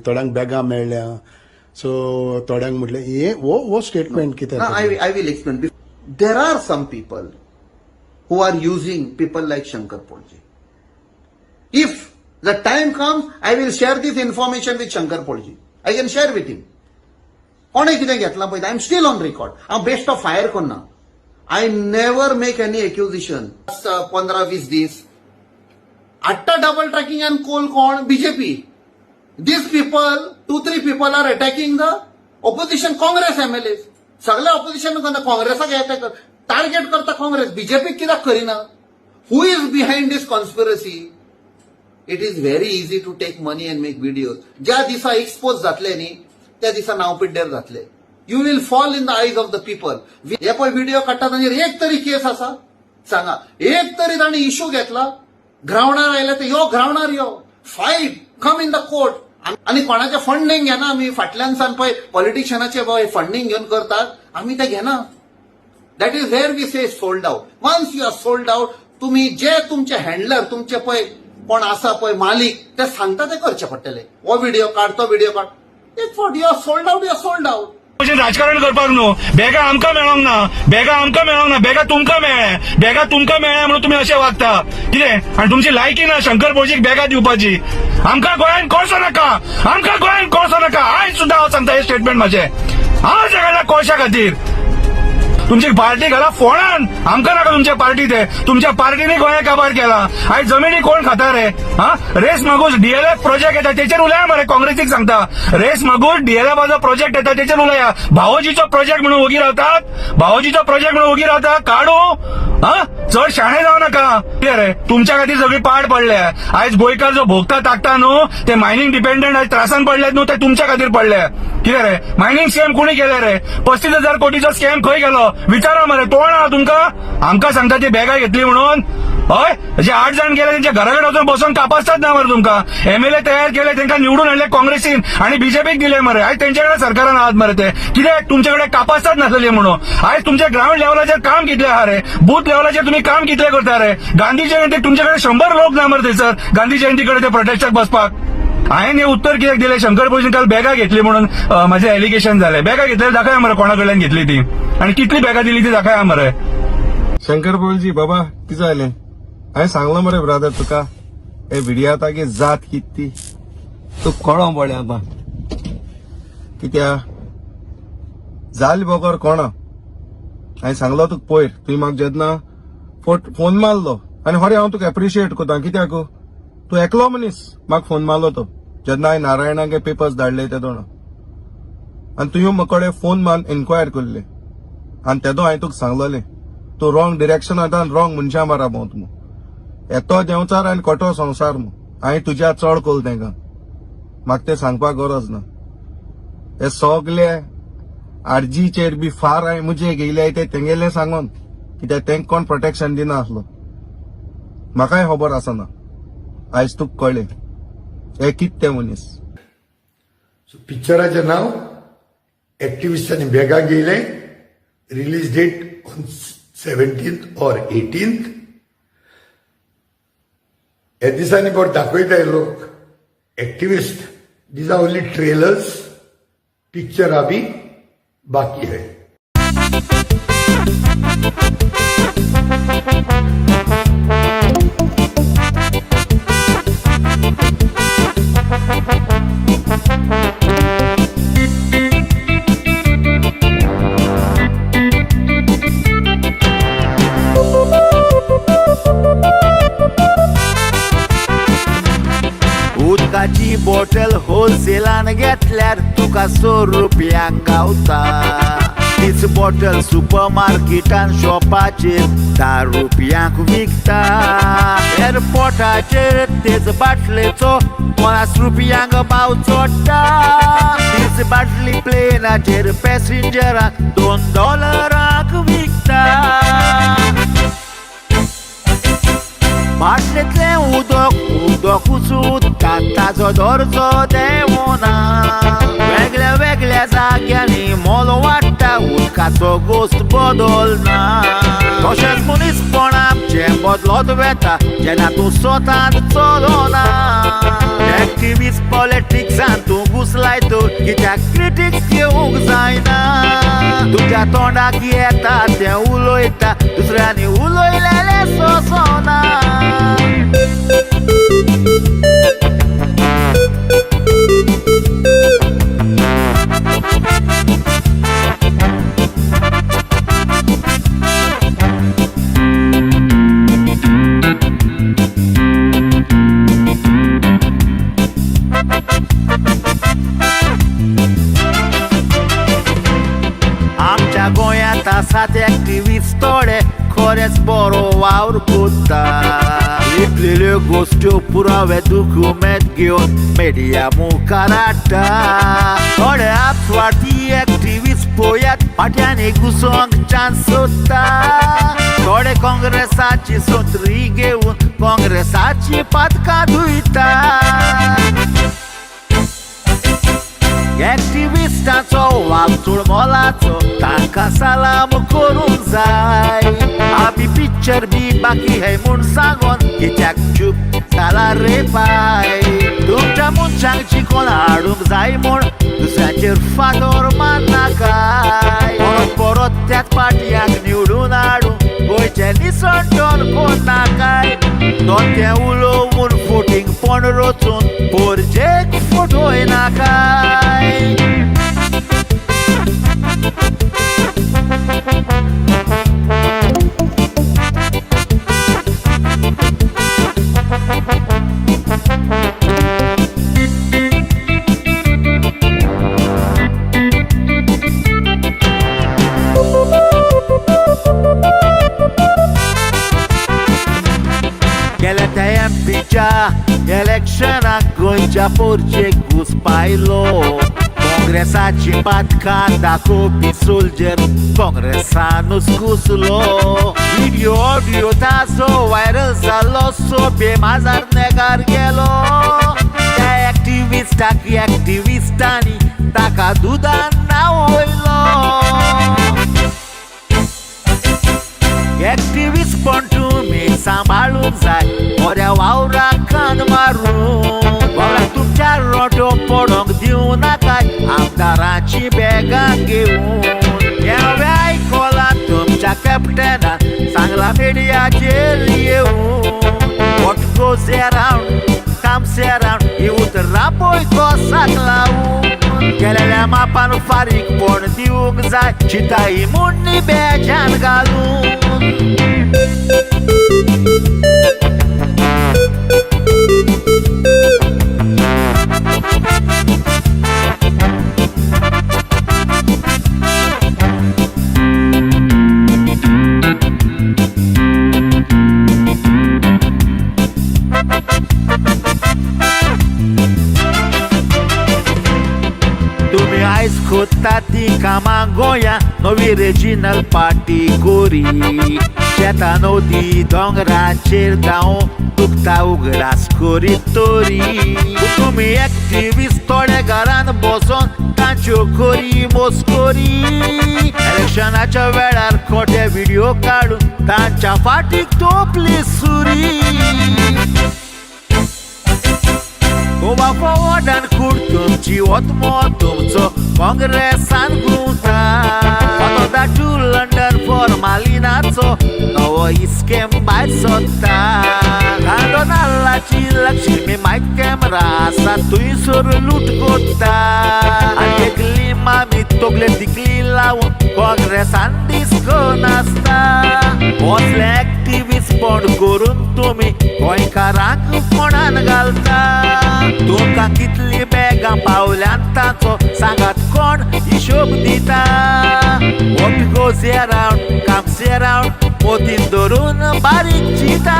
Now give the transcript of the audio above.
थोड्यांक बॅगां मेळ्ळ्या, सो थोड्यांक म्हटलें हे हो हो स्टेटमेंट कितें? Now, I will explain. There are some people who are using people like Shankar Polji. If the time comes, I will share this information with Shankar Polji. I can share with him. कोणें कितें घेतलां पळय, I am still on record. हांव best of fire करना. I never make any accusation. 15-20 दीस आट्टा double tracking आनी कोल कोण? BJP. These people, two three people, are attacking the opposition Congress MLA. सगळे ऑपोजिशन करता, काँग्रेसाक अटॅक टार्गेट करता. काँग्रेस बीजेपी कित्याक करिना? Who is behind this conspiracy? It is very easy to take money and make videos. ज्या दिसा expose जातले न्ही, त्या दिसा नांव पिड्ड्यार जातले. You will fall in the eyes of the people. हे पळय व्हिडिओ काडटा, तांचेर एक तरी केस आसा? सांगा, एक तरी तांणी इशू घेतला? ग्रावंडार आयले ते यो, ग्रावंडार यो, fight, come in the court. आनी कोणाचें फंडींग घेना आमी. फाटल्यान सान पळय पॉलिटिशियनाचे पळय फंडींग घेवन करतात, आमी ते घेना. That is where we say sold out. Once you are sold out, तुम्ही जे तुमचे हँडलर, तुमचे पळय कोण आसा पळय मालीक, ते सांगता ते करचे पडटले. हो व्हिडिओ काड, तो व्हिडिओ काड. एक फावट you are sold out, you are sold out. भशेन राजकारण करपाक न्हू. बॅगां आमकां मेळोंक ना, बॅगां आमकां मेळोंक ना, बॅगां तुमकां मेळ्ळें, बॅगां तुमकां मेळ्ळें म्हणून तुमी अशें वागता कितें? आनी तुमची लायकी ना शंकर पोळजीक बॅगां दिवपाची. आमकां गोंयांत कोळसो नाका, आमकां गोंयांत कोळसो नाका. आयज सुद्दां हांव सांगता, हे स्टेटमेंट म्हाजें. हांव सगळ्या कोळशा खातीर तुमची पार्टी घाला फोणान. आमकां नाका तुमच्या पार्टी. ते तुमच्या पार्टीने गोंया काबार केला. आयज जमिनी कोण खाता रे? हा, रेस मागूस डीएलएफ प्रोजेक्ट येता, तेचेर उलया मरे. काँग्रेसीक सांगता, रेस मागूस डीएलएफाचो प्रोजेक्ट येता, तेचेर उलया. भावोजीचो प्रोजेक्ट म्हणून ओगी रावतात? भावोजीचो प्रोजेक्ट म्हणून ओगी रावता? काडू हा, चड शाणे जावं नाका. कितें रे, तुमच्या खातीर सगळी पाड पडल्या. आयज गोंयकार जो भोगता ताकता न्हू, ते मायनिंग डिपेंडंट आयज त्रासान पडल्यात न्हू, ते तुमच्या खातीर पडले. कितें रे, मायनिंग स्कॅम कोणी केले रे? 35,000 कोटीचो स्कॅम खंय गेलो? विचारा मरे. तोंड आहा तुमकां? आमकां सांगता ती बॅगां घेतली म्हणून. हय, जे आठ जाण गेले तेंच्या घरा कडेन वचून बसून कापासतात ना मरे तुमकां. एमएलए तयार केले, तांकां निवडून हाडले काँग्रेसीन आणि बीजेपीक दिले मरे. आयज तेंचे कडेन सरकारान आहात मरे. ते कित्याक तुमचे कडेन कापासतात नासलेली म्हणून? आयज तुमच्या ग्रावंड लेवलाचेर काम कितलें आहा रे? बूथ लेवलाचेर तुमी काम कितलें करता रे? गांधी जयंतीक तुमचे कडेन 100 लोक ना मरे थंयसर गांधी जयंती कडेन ते प्रोटेस्टाक बसपाक. हांवें हें उत्तर कित्याक दिलें? शंकर पोळजीन काल बॅगां घेतली म्हणून म्हाजें एलिगेशन जालें. बॅगां घेतली दाखया मरे, कोणा कडल्यान घेतली ती आनी कितली बॅगां दिली ती दाखया मरे. शंकर पोळजी बाबा, कितें जालें? हांवें सांगलां मरे ब्रदर तुका, हे विडिया तागे जात कित ती तूं कळों पळय. आतां कित्या जाली बगर कोणा? हांवें सांगलो तुका पयर, तुवें म्हाका जेन्ना फोन मारलो, आनी खरें हांव तुका एप्रिशिएट करता, कित्याक तूं एकलो मनीस म्हाका फोन मारलो तो जेन्ना हांवें नारायणागे पेपर्स धाडले तेदोणा, आनी तुवें म्हाका कडेन फोन मारून एन्क्वायर केल्ले, आनी तेदो हांवें तुका सांगलोलें, तूं रॉंग डिरेक्शन वता आनी रॉंग मनशां बारा भोंवता मू. येतो देंवचार आनी कोटो संवसार मू. हांवें तुज्या चड कोल तेंका, म्हाका तें सांगपाक गरज ना. हे सगले आरजीचेर बी फार हांवें मुजे घेयले ते तेंगेले सांगोन, कित्याक तेंक कोण प्रोटेक्शन दिना आसलो. म्हाकाय खबर आसना, आयज तुका कळ्ळें हे कित ते मनीस. पिक्चराचें नाव एक्टिविस्टांनी बॅगां घेयलें. Release date on 17th or 18th. हे दिसांनी बरो दाखयताय लोक activist. These are only trailers, picture अभी बाकी है. उदकाची बॉटल होलसेलान घेतल्यार तुका 100 रुपयांक गावता. तीच बॉटल सुपर मार्केटान शॉपाचेर 10 रुपयांक विकता. एअरपोर्टाचेर तेच बाटलेचो 50 रुपयांक भाव चडटा. तीच बाटली प्लेनाचेर पॅसेंजराक 2 डॉलराक विकता. बाटलेंतलें उदक उदकूच उरता, ताजो दर्जो देंवना. वेगळ्या वेगळ्या जाग्यांनी मोल वाडटा, उदकाचो गोश्ट बदलना. तशेंच मनीसपण आमचें बदलत वेता जेन्ना तूं स्वतान चलना. एक्टिविस्ट पॉलिटिक्सान तूं. कूस लायतो कित्याक क्रिटिक्स घेवंक जायना. तुज्या तोंडाक येता तें उलयता, दुसऱ्यांनी उलयलेलें सोंसना. आमच्या गोंयांत आसात एक्टिविस्ट थोडे, खरेंच बरो वावर कोत्ता. लिपलेल्यो गोश्ट्यो पुरावे दुकुमेंत घेवन मिडिया मुखार हाडटा. थोडे आपस्वार्थी एक्टिविस्ट पळयात फाटल्यान घुसोंक चान्स सोदता. थोडे काँग्रेसाची सोत्री घेवन काँग्रेसाची पातकां धुयता. एक्टिविस्टांचो वाग मोलाचो, तांकां सलाम करूंक जाय. आमी पिक्चर बी बाकी है म्हूण सांगोन कित्याक चूप जाला रे पाय. तुमच्या मनशांक जिखोन हाडूंक जाय म्हूण दुसऱ्यांचेर फातोर मारनाकाय. परत परत त्याच पार्टयांक निवडून हाडूंक गोंयचें निसणटण कोन्नाकाय. दोन उलोवन फोटिंगपण रचून पोरजेक फटोयनाकाय. गेल्या त्या एमपीच्या इलेक्शनाक गोंयच्या पोरजेक घुसपायलो. काँग्रेसाची पातकां दाखोवपी सोल्जर काँग्रेसानूच घुसलो. व्हिडियो ऑडियो ताचो व्हायरल जालो, सोबे माजार नेगार गेलो. त्या एक्टिविस्टाक एक्टिविस्टांनी ताका दुदान नावयलो. एक्टिविस्ट पण तुमी सांबाळूंक जाय, बऱ्या वावराक कान मारून. वावराक तुमच्या रोटो पडोंक दिवं नाकाय, आमदाराची बॅगां घेवन. हें आयकलां तुमच्या कॅप्टनान सांगलां मिडियाचेर येवन. What goes around comes around ही उतरां पळय कोसाक लावून. केलेल्या मापान फारीकपण दिवंक जाय, चिताई मुण्णी बेजान घालून. तुमी आयज खोदता ती कामां गोंया नवी रिजिनल पार्टी कोरी. शेतां नदी दोंगराचेर धांव दुखता उगडास करीत तरी. तुमी एक्टिविस्ट थोडे घरान बसोन तांच्यो कोरी मोस्कोरी. इलेक्शनाच्या वेळार खोटे व्हिडियो काडून तांच्या फाटीक तोपली सुरी. गोवा फॉवर्डान कूड तुमची ओतमो तुमचो काँग्रेसान घुंवता. टू लंडन फॉर मालिनाचो नवो इस्केम भायर सोदता. कांदो नाल्लाची लक्ष्मी मायक कॅमेरा आसा थंयसर लूट कोत्ता. आनी एकली मामी तोगले तिकली लावन काँग्रेसान डिस्को नासता. असले एक्टिविस्ट पण करून तुमी गोंयकारांक फोणान घालता. तुमकां कितली बॅगां पावल्यांत ताचो सांगात कोण हिशोब दिता. What goes around comes around मोतीन धरून बारीक चिंता.